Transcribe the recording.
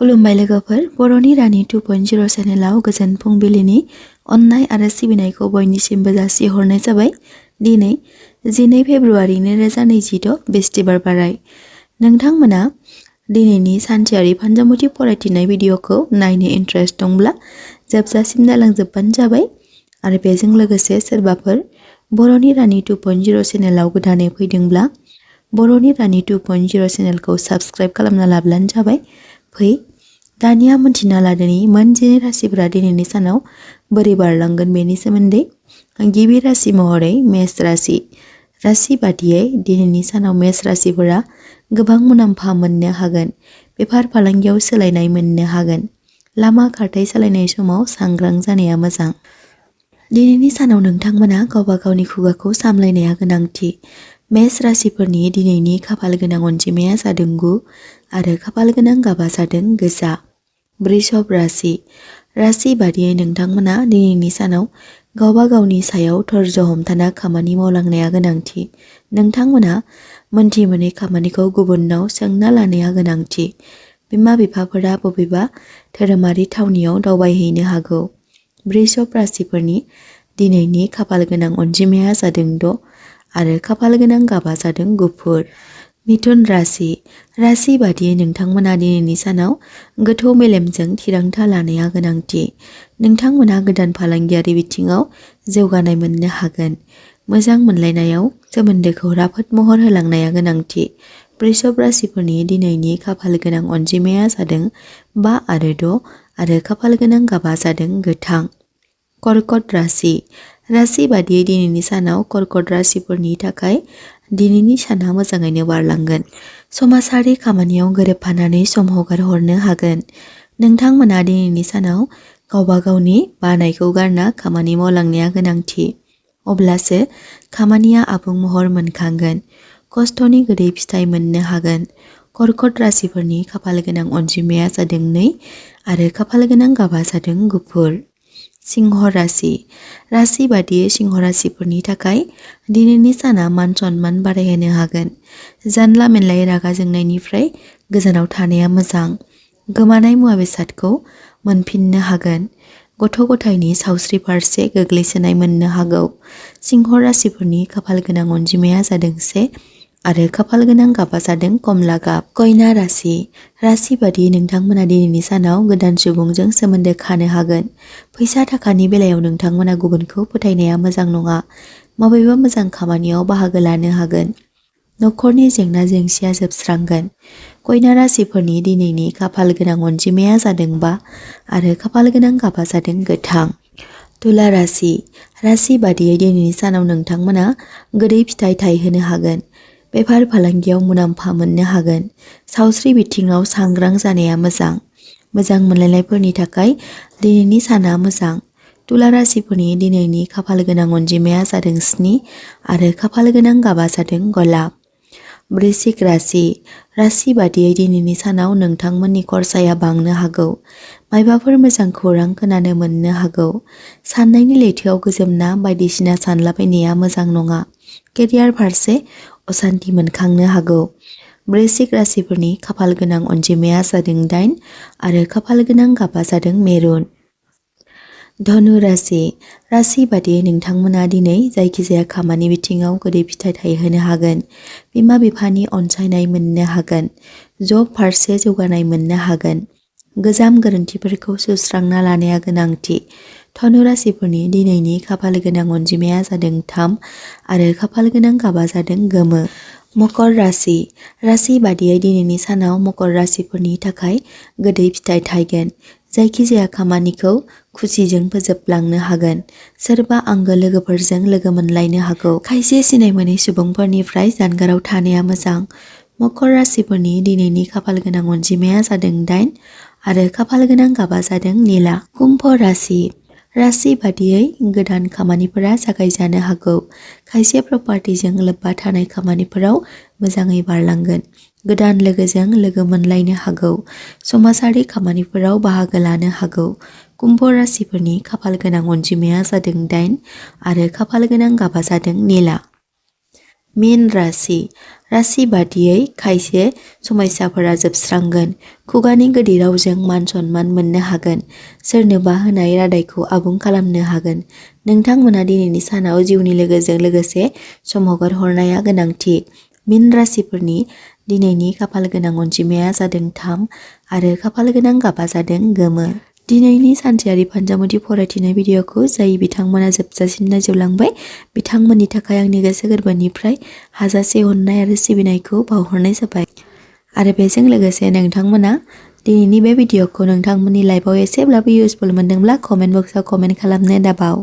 खुलुमबाय लोगोफोर, बर'नि रानि 2.0 चेनेलाव गोजोन फुंबिलिनि अननाय आरो सिबिनायखौ बयनिसिमबो जासिहरनाय जाबाय। दिनै 12 फेब्रुआरि 2026 बिस्तिबार बाराय। नोंथांमोना दिनैनि सानसेयारि फान्जामुथि फरायथिनाय भिडिअखौ नायनो इन्ट्रेस्ट दंब्ला जोबजासिम नायलांजोबबानो जाबाय। आरो बेजों लोगोसे सोरबाफोर बर'नि रानि 2.0 चेनेलाव गोदानै फैदोंब्ला बर'नि रानि 2.0 चेनेलखौ साबस्क्राइब खालामना लाब्लानो जाबाय। फै दानिया मोनथिना लादोनि मोन 12 राशिफोरा दिनैनि सानाव बोरै बारलांगोन बेनि सोमोन्दै। गिबि राशि महरै मेष राशि। राशि बादियै दिनैनि सानाव मेष राशिफोरा गोबां मुलाम्फा मोननो हागोन। बेफार फालांगियाव सोलायनाय मोननो हागोन। लामा खारथाय सालायनाय समाव सांग्रां जानाया मोजां। दिनैनि सानाव नोंथांमोना गावबा गावनि खुगाखौ सामलायनाया गोनांथि। मेष राशिफोरनि दिनैनि खाफाल गोनां अनजिमाया जादों 9 आरो खाफाल गोनां गाबा जादों गोजा। वृषभ राशि। राशि बादियै नोंथांमोना दिनैनि सानाव गावबा गावनि सायाव धैर्य हमथाना खामानि मावलांनाया गोनांथि। नोंथांमोना मोनथि मोनै खामानिखौ गुबुननाव सोंना लानाया गोनांथि। बिमा बिफाफोरा बबेबा धोरोमारि थावनियाव दावबायहैनो हागौ। वृषभ राशिफोरनि दिनैनि खाफाल गोनां अनजिमाया जादों 6 आरो खाफाल गोनां गाबा जादों गुफुर। मिथुन राशि। राशि बादियै नोंथांमोना दिनैनि सानाव गोथौ मेलेमजों थिरांथा लानाया गोनांथि। नोंथांमोना गोदान फालांगियारि बिथिङाव जौगानाय मोननो हागोन। मोजां मोनलायनायाव सोमोन्दोखौ राफोद महर होलांनाया गोनांथि। वृषभ राशिफोरनि दिनैनि खाफाल गोनां अनजिमाया जादों 5 आरो 6 आरो खाफाल गोनां गाबा जादों गोथां। कर्कट राशि। राशि बादियै दिनैनि सानाव कर्कट राशिफोरनि थाखाय दिनैनि साना मोजाङैनो बारलांगोन। समाजारि खामानियाव गोरोबफानानै सम हगारहरनो हागोन। नोंथांमोना दिनैनि सानाव गावबा गावनि बानायखौ गारना खामानि मावलांनाया गोनांथि। अब्लासो खामानिया आबुं महर मोनखांगोन। खस्थ'नि गोदै फिथाइ मोननो हागोन। कर्कट राशिफोरनि खाफाल गोनां अनजिमाया जादों 2 आरो खाफाल गोनां गाबा जादों गुफुर। सिंह राशि। राशि बादियै सिंह राशिफोरनि थाखाय दिनैनि साना मान सन्मान बारायहोनो हागोन। जानला मेनलायै रागा जोंनायनिफ्राय गोजानाव थानाया मोजां। गोमानाय मुवा बेसादखौ मोनफिननो हागोन। गथ' गथायनि सावस्रि फारसे गोग्लैसोनाय मोननो हागौ। सिंह राशिफोरनि खाफाल गोनां अनजिमाया जादों 1 आरो खाफाल गोनां गाबा जादों कमला गाब। कन्या राशि। राशि बादियै नोंथांमोना दिनैनि सानाव गोदान सुबुंजों सोमोन्दो खानो हागोन। फैसा थाखानि बेलायाव नोंथांमोना गुबुनखौ फोथायनाया मोजां नङा। माबेबा मोजां खामानियाव बाहागो लानो हागोन। न'खरनि जेंना जेंसिया जोबस्रांगोन। कन्या राशिफोरनि दिनैनि खाफाल गोनां अनजिमाया जादों 5 आरो खाफाल गोनां गाबा जादों गोथां। तुला राशि। राशि बादियै दिनैनि सानाव नोंथांमोना गोदै फिथाइ थायहोनो हागोन। बेफार फालांगियाव मुलाम्फा मोननो हागोन। सावस्रि बिथिङाव सांग्रां जानाया मोजां। मोजां मोनलायनायफोरनि थाखाय दिनैनि साना मोजां। तुला राशिफोरनि दिनैनि खाफाल गोनां अनजिमाया जादों 7 आरो खाफाल गोनां गाबा जादों गलाब। वृश्चिक राशि। राशि बादियै दिनैनि सानाव नोंथांमोननि खरसाया बांनो हागौ। मायबाफोर मोजां खौरां खोनानो मोननो हागौ। साननायनि लैथोआव गोजोमना बायदिसिना सानलाबायनाया मोजां नङा। केरियार फारसे असान्ति मोनखांनो हागौ। वृश्चिक राशिफोरनि खाफाल गोनां अनजिमाया जादों 8 आरो खाफाल गोनां गाबा जादों मेरुन। धनु राशि। राशि बादियै नोंथांमोना दिनै जायखिजाया खामानि बिथिङाव गोदै फिथाइ थायहोनो हागोन। बिमा बिफानि अनसायनाय मोननो हागोन। जब फारसे जौगानाय मोननो हागोन। गोजाम गोरोन्थिफोरखौ सुस्रांना लानाया गोनांथि। धनु राशिफोरनि दिनैनि खाफाल गोनां अनजिमाया जादों 3 आरो खाफाल गोनां गाबा जादों गोमो। मकर राशि। राशि बादियै दिनैनि सानाव मकर राशिफोरनि थाखाय गोदै फिथाइ थायगोन। जायखिजाया खामानिखौ खुसिजों फोजोबलांनो हागोन। सोरबा आंगो लोगोफोरजों लोगो मोनलायनो हागौ। खायसे सिनाय मोनै सुबुंफोरनिफ्राय जानगाराव थानाया मोजां। मकर राशिफोरनि दिनैनि खाफाल गोनां अनजिमाया जादों 8 आरो खाफाल गोनां गाबा जादों निला। कुम्भ राशि। राशि बादियै गोदान खामानिफोरा जागायजानो हागौ। खायसे प्रपार्टिजों लोब्बा थानाय खामानिफोराव मोजाङै बारलांगोन। गोदान लोगोजों लोगो मोनलायनो हागौ। समाजारि खामानिफोराव बाहागो लानो हागौ। कुम्भ राशिफोरनि खाफाल गोनां अनजिमाया जादों 8 आरो खाफाल गोनां गाबा जादों निला। मिन राशि बादियै खायसे समस्याफोरा जोबस्रांगोन। खुगानि गोदै रावजों मान सनमान मोननो हागोन। सोरनोबा होनाय रादायखौ आबुं खालामनो हागोन। नोंथांमोना दिनैनि सानाव जिउनि लोगोजों लोगोसे सम हगारहरनाया गोनांथि। मिन राशिफोरनि दिनैनि खाफाल गोनां अनजिमाया जादों 3 आरो खाफाल गोनां गाबा जादों गोमो। दिनैनि सानसेयारि फानजामुथि फरायथिनाय भिडिअखौ जाय बिथांमोना जोबजासिम नायजोबलांबाय बिथांमोननि थाखाय आंनि गोसो गोरबोनिफ्राय हाजासे अननाय आरो सिबिनायखौ बावहरनाय जाबाय। आरो बेजों लोगोसे नोंथांमोना दिनैनि बे भिडिअखौ नोंथांमोननि लाइफआव एसेब्लाबो इउजफुल मोनदोंब्ला कमेन्ट बक्सआव कमेन्ट खालामनो दाबाव।